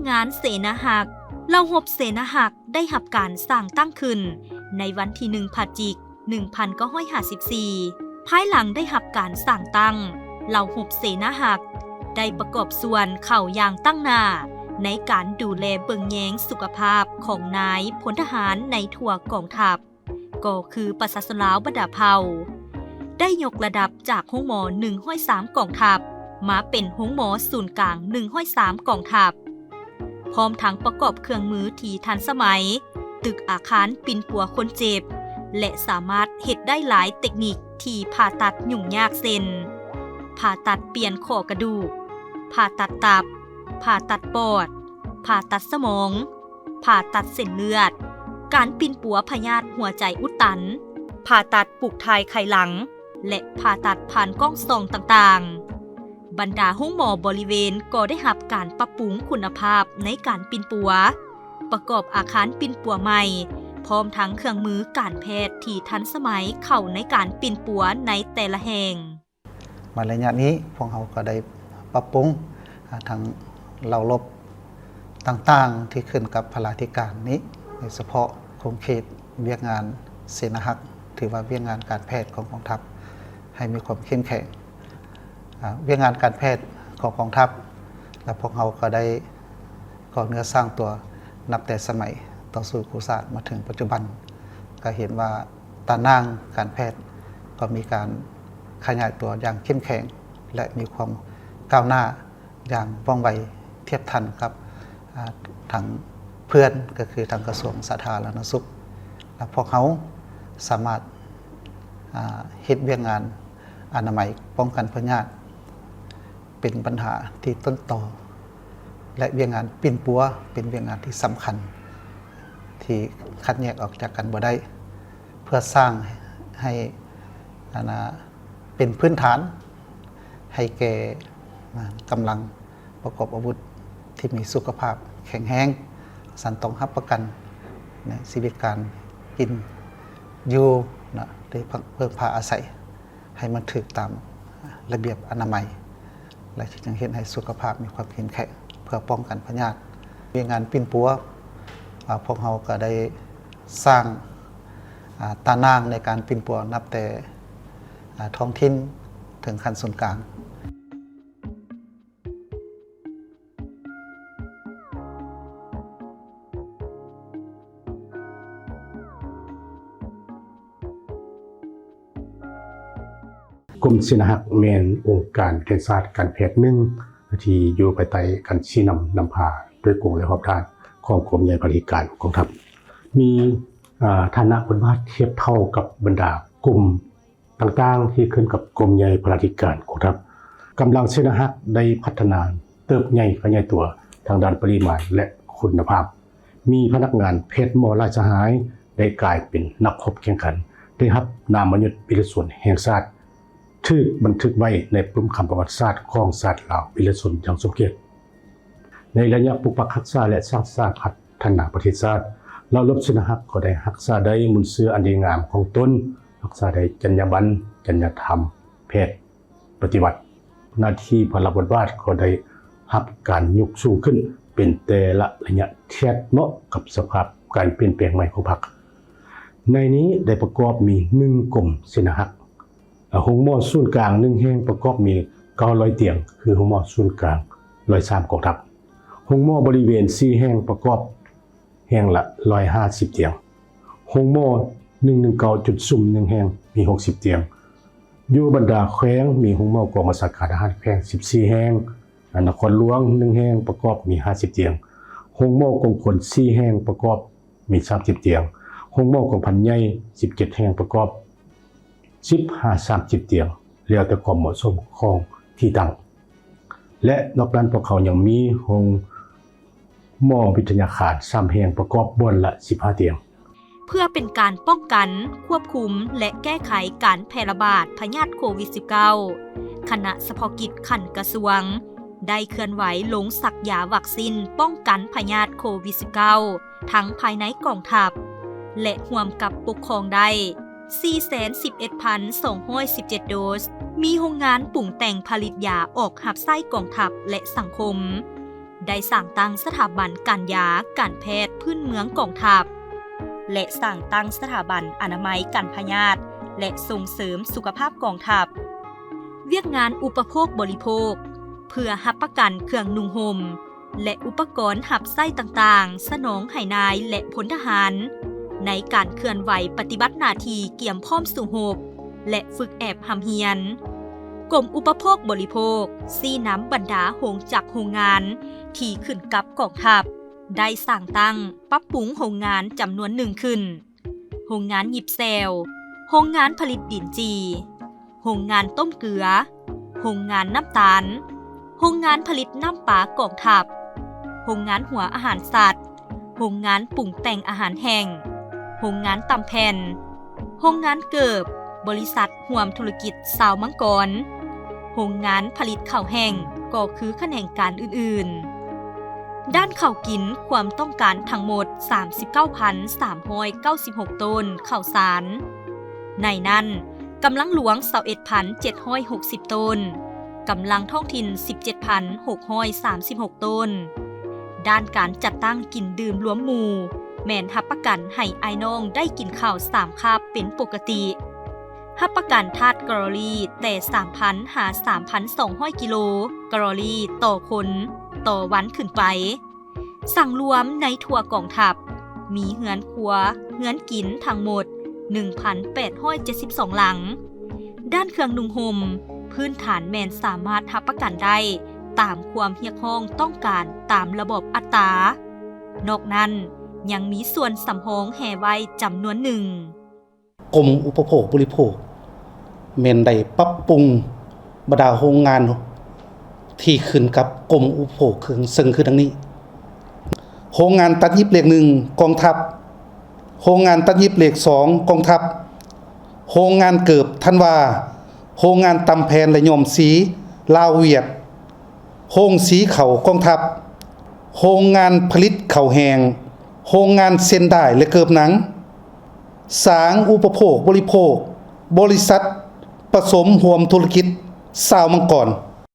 ງານເສນາຮັກ. ເຫຼົ່າຮົບເສນາຮັກໄດ້ຮັບການສ້າງຕັ້ງຂຶ້ນໃນວັນທີໜຶ່ງ ພະຈິກ ໜຶ່ງພັນເກົ້າຮ້ອຍຫ້າສິບສີ່ ພາຍຫຼັງໄດ້ຮັບການສ້າງຕັ້ງ, ເຫຼົ່າຮົບເສນາຮັກໄດ້ປະກອບສ່ວນເຂົ້າຢ່າງຕັ້ງໜ້າໃນການດູແລເບິ່ງແຍງສຸຂະພາບຂອງນາຍພົນທະຫານໃນທົ່ວກອງທັບ. ກໍຄືປະຊາຊົນລາວບັນດາເຜົ່າ ໄດ້ຍົກລະດັບຈາກໂຮງໝໍໜຶ່ງຮ້ອຍສາມກອງທັບ ມາເປັນໂຮງໝໍສູນກາງໜຶ່ງຮ້ອຍສາມກອງທັບ, ພ້ອມທັງປະກອບເຄື່ອງມືທີ່ທັນສະໄໝ, ຕຶກອາຄານປິ່ນປົວຄົນເຈັບ ແລະ ສາມາດເຮັດໄດ້ຫຼາຍເຕັກນິກທີ່ຜ່າຕັດຫຍຸ້ງຍາກ ເຊັ່ນ ຜ່າຕັດປ່ຽນຂໍ້ກະດູກ, ຜ່າຕັດຕັບ, ຜ່າຕັດປອດ, ຜ່າຕັດສະໝອງ, ຜ່າຕັດເສັ້ນເລືອດ, ການປິ່ນປົວພະຍາດຫົວໃຈອຸດຕັນ, ຜ່າຕັດປູກຖ່າຍໄຂ່ຫຼັງ ແລະ ຜ່າຕັດຜ່ານກ້ອງສ່ອງຕ່າງໆ. ບັນດາໂຮງໝໍບໍລິເວນກໍໄດ້ຮັບການປັບປຸງຄຸນນະພາບໃນການປິ່ນປົວ, ປະກອບອາຄານປິ່ນປົວໃໝ່, ພ້ອມທັງເຄື່ອງມືການແພດທີ່ທັນສະໄໝເຂົ້າໃນການປິ່ນປົວໃນແຕ່ລະແຫ່ງ. ມາໄລຍະນີ້ພວກເຮົາກໍໄດ້ປັບປຸງ ອາ ທັງເຫຼົ່າຮົບຕ່າງໆທີ່ຂຶ້ນກັບພະລາທິການນີ້, ໂດຍສະເພາະຂົງເຂດວຽກງານເສນາຮັກ ຖືວ່າວຽກງານການແພດຂອງກອງທັບໃຫ້ມີຄວາມເຂັ້ມແຂງ. ອາ ວຽກງານການແພດຂອງກອງທັບ ແລະ ພວກເຮົາກໍໄດ້ກໍ່ເນື້ອສ້າງຕົວ ນັບແຕ່ສະໄໝຕໍ່ສູ້ກູ້ຊາດມາເຖິງປັດຈຸບັນ, ກໍເຫັນວ່າຕາໜ່າງການແພດກໍມີການຂະຫຍາຍຕົວຢ່າງເຂັ້ມແຂງ ແລະ ມີຄວາມກ້າວໜ້າຢ່າງວ່ອງໄວ ທຽບທັນກັບ ອາ ທາງເພື່ອນ ກໍຄືທາງກະຊວງສາທາລະນະສຸກ ແລະ ພວກເຮົາສາມາດ ອາ ເຮັດວຽກງານອະນາໄມປ້ອງກັນພະຍາດ ເປັນບັນຫາທີ່ຕົ້ນຕໍ ແລະ ວຽກງານປິ່ນປົວເປັນວຽກງານທີ່ສຳຄັນ ທີ່ຄັດແຍກອອກຈາກກັນບໍ່ໄດ້ ເພື່ອສ້າງໃຫ້ ອັນນ່າ ເປັນພື້ນຖານໃຫ້ແກ່ ນະ ກຳລັງປະກອບອາວຸດທີ່ມີສຸຂະພາບແຂງແຮງ, ສັນຕ້ອງຮັບປະກັນໃນຊີວິດການກິນຢູ່ນະ ໄດ້ເພິ່ງພາອາໄສ ໃຫ້ມັນຖືກຕາມລະບຽບອະນາໄມ ແລະ ຈຶ່ງເຮັດໃຫ້ສຸຂະພາບມີຄວາມເຂັ້ມແຂງເພື່ອປ້ອງກັນພະຍາດ. ວຽກງານປິ່ນປົວ ອາ ພວກເຮົາກໍໄດ້ສ້າງ ອາ ຕາໜ່າງໃນການປິ່ນປົວ ນັບແຕ່ ອາ ທ້ອງຖິ່ນເຖິງຂັ້ນສູນກາງ. ກົມເສນາຮັກແມ່ນອົງການວິທະຍາສາດການແພດໜຶ່ງ ທີ່ຢູ່ພາຍໃຕ້ການຊີ້ນຳນຳພາໂດຍກົງ ແລະ ຮອບດ້ານຂອງກົມໃຫຍ່ພະລາທິການກອງທັບ ມີ ອາ ຖານະບົດບາດທຽບເທົ່າກັບບັນດາກົມ ຕ່າງໆທີ່ຂຶ້ນກັບກົມໃຫຍ່ພະລາທິການກອງທັບ. ກຳລັງເສນາຮັກໄດ້ພັດທະນາເຕີບໃຫຍ່ຂະຫຍາຍຕົວທາງດ້ານປະລິມານ ແລະ ຄຸນນະພາບ, ມີພະນັກງານແພດໝໍຫຼາຍສະຫາຍ ໄດ້ກາຍເປັນນັກຮົບແຂ່ງຂັນ, ໄດ້ຮັບນາມມະຍົດວິລະຊົນແຫ່ງຊາດ, ຖືກບັນທຶກໄວ້ໃນປຶ້ມຄຳປະຫວັດສາດຂອງຊາດລາວວິລະຊົນຢ່າງສົມກຽດ. ໃນໄລຍະປົກປັກຮັກສາ ແລະ ສ້າງສາພັດທະນາປະເທດຊາດ, ເຫຼົ່າລົບເສນາຮັກກໍໄດ້ຮັກສາໄດ້ມູນເຊື້ອອັນດີງາມຂອງຕົນ, ຮັກສາໄດ້ຈັນຍາບັນ, ຈັນຍາທຳແພດປະຕິວັດ. ໜ້າທີ່ພາລະບົດບາດກໍໄດ້ຮັບການຍົກສູງຂຶ້ນເປັນແຕ່ລະໄລຍະ ທຽບເໝາະກັບສະພາບການປ່ຽນແປງໃໝ່ຂອງພັກ. ໃນນີ້ໄດ້ປະກອບມີ ໜຶ່ງ ກົມເສນາຮັກ, ໂຮງໝໍສູນກາງ ໜຶ່ງ ແຫ່ງ ປະກອບມີ ເກົ້າຮ້ອຍຕຽງ ຄືໂຮງໝໍສູນກາງ ຮ້ອຍສາມກອງທັບ, ໂຮງໝໍບໍລິເວນ ສີ່ ແຫ່ງ ປະກອບແຫ່ງລະ ຮ້ອຍຫ້າສິບຕຽງ, ໂຮງໝໍ ໜຶ່ງໜຶ່ງເກົ້າ ຈຸດຊຸມ ໜຶ່ງ ແຫ່ງ ມີ ຫົກສິບຕຽງ, ຢູ່ບັນດາແຂວງ ມີໂຮງໝໍກອງບັນຊາການທະຫານແຂວງ ສິບສີ່ ແຫ່ງ, ນະຄອນຫຼວງ ໜຶ່ງ ແຫ່ງ ປະກອບມີ ຫ້າສິບຕຽງ, ໂຮງໝໍກົງພົນ ສີ່ ແຫ່ງ ປະກອບ ມີ ສາມສິບຕຽງ, ໂຮງໝໍກອງພັນໃຫຍ່ ສິບເຈັດ ແຫ່ງ ປະກອບ ສິບ ຫາ ສາມສິບຕຽງ ແລ້ວແຕ່ຄວາມເໝາະສົມຂອງທີ່ຕັ້ງ ແລະ ນອກນັ້ນພວກເຂົາຍັງມີໂຮງໝໍວິທະຍາຄານ ສາມ ແຫ່ງ ປະກອບບ່ອນລະ ສິບຫ້າຕຽງ. ເພື່ອເປັນການປ້ອງກັນ, ຄວບຄຸມ ແລະ ແກ້ໄຂການແຜ່ລະບາດພະຍາດໂຄວິດສິບເກົ້າ, ຄະນະສະເພາະກິດຂັ້ນກະຊວງ ໄດ້ເຄື່ອນໄຫວລົງສັກຢາວັກຊິນປ້ອງກັນພະຍາດໂຄວິດສິບເກົ້າ ທັງພາຍໃນກອງທັບ ແລະ ຮ່ວມກັບປົກຄອງໄດ້ ສີ່ແສນສິບເອັດພັນສອງຮ້ອຍສິບເຈັດໂດສ, ມີໂຮງງານປຸງແຕ່ງຜະລິດຢາອອກຮັບໃຊ້ກອງທັບ ແລະ ສັງຄົມ. ໄດ້ສ້າງຕັ້ງສະຖາບັນການຢາການແພດພື້ນເມືອງກອງທັບ ແລະ ສ້າງຕັ້ງສະຖາບັນອະນາໄມກັນພະຍາດ ແລະ ສົ່ງເສີມສຸຂະພາບກອງທັບ. ວຽກງານອຸປະໂພກບໍລິໂພກ ເພື່ອຮັບປະກັນເຄື່ອງນຸ່ງຫົ່ມ ແລະ ອຸປະກອນຮັບໃຊ້ຕ່າງໆ ສະໜອງໃຫ້ນາຍ ແລະ ພົນທະຫານ ໃນການເຄື່ອນໄຫວປະຕິບັດໜ້າທີ່ກຽມພ້ອມສູ້ຮົບ ແລະ ຝຶກແອບຮ່ຳຮຽນ. ກົມອຸປະໂພກບໍລິໂພກ ຊີ້ນຳບັນດາໂຮງຈັກໂຮງງານທີ່ຂຶ້ນກັບກອງທັບ ໄດ້ສ້າງຕັ້ງປັບປຸງໂຮງງານຈຳນວນໜຶ່ງຂຶ້ນ, ໂຮງງານຫຍິບແຊວ, ໂຮງງານຜະລິດດິນຈີ່, ໂຮງງານຕົ້ມເກືອ, ໂຮງງານນ້ຳຕານ, ໂຮງງານຜະລິດນ້ຳປາກອງທັບ, ໂຮງງານຫົວອາຫານສັດ, ໂຮງງານປຸງແຕ່ງອາຫານແຫ້ງ, ໂຮງງານຕຳແຜ່ນ, ໂຮງງານເກີບ, ບໍລິສັດຮ່ວມທຸລະກິດຊາວມັງກອນ, ໂຮງງານຜະລິດເຂົ້າແຫ້ງ ກໍຄືຂະແໜງການອື່ນໆ. ດ້ານເຂົ້າກິນ ຄວາມຕ້ອງການທັງໝົດ ສາມສິບເກົ້າພັນສາມຮ້ອຍເກົ້າສິບຫົກໂຕນເຂົ້າສານ, ໃນນັ້ນ ກຳລັງຫຼວງ ຊາວເອັດພັນເຈັດຮ້ອຍຫົກສິບໂຕນ, ກຳລັງທ້ອງຖິ່ນ ສິບເຈັດພັນຫົກຮ້ອຍສາມສິບຫົກໂຕນ. ດ້ານການຈັດຕັ້ງກິນດື່ມລວມໝູ່ ແມ່ນຮັບປະກັນໃຫ້ອ້າຍນ້ອງໄດ້ກິນເຂົ້າສາມຄາບເປັນປົກກະຕິ, ຮັບປະກັນທາດກາໂລຣີແຕ່ສາມພັນຫາສາມພັນສອງຮ້ອຍກິໂລກາໂລຣີຕໍ່ຄົນຕໍ່ວັນຂຶ້ນໄປ. ສັງລວມໃນທົ່ວກອງທັບ ມີເຮືອນຄົວ, ເຮືອນກິນທັງໝົດ ໜຶ່ງພັນແປດຮ້ອຍເຈັດສິບສອງຫຼັງ. ດ້ານເຄື່ອງນຸ່ງຫົ່ມ ພື້ນຖານແມ່ນສາມາດຮັບປະກັນໄດ້ຕາມຄວາມຮຽກຮ້ອງຕ້ອງການຕາມລະບອບອັດຕາ. ນອກນັ້ນ ຍັງມີສ່ວນສຳຮອງແຮ່ໄວ້ຈຳນວນໜຶ່ງ. ກົມອຸປະໂພກບໍລິໂພກ ແມ່ນໄດ້ປັບປຸງບັນດາໂຮງງານທີ່ຂຶ້ນກັບກົມອຸປະໂພກ ເຊິ່ງ ເຊິ່ງຄືດັ່ງນີ້: ໂຮງງານຕັດຫຍິບເລກໜຶ່ງ ກອງທັບ, ໂຮງງານຕັດຫຍິບເລກສອງ ກອງທັບ, ໂຮງງານເກີບທັນວາ, ໂຮງງານຕຳແຜ່ນ ແລະ ຍ້ອມສີ ລາວ-ຫວຽດ, ໂຮງສີເຂົ້າກອງທັບ, ໂຮງງານຜະລິດເຂົ້າແຫ້ງ, ໂຮງງານເສັ້ນດ້າຍ ແລະ ເກີບໜັງ. ສາງອຸປະໂພກບໍລິໂພກ, ບໍລິສັດປະສົມຮ່ວມທຸລະກິດຊາວມັງກອນ.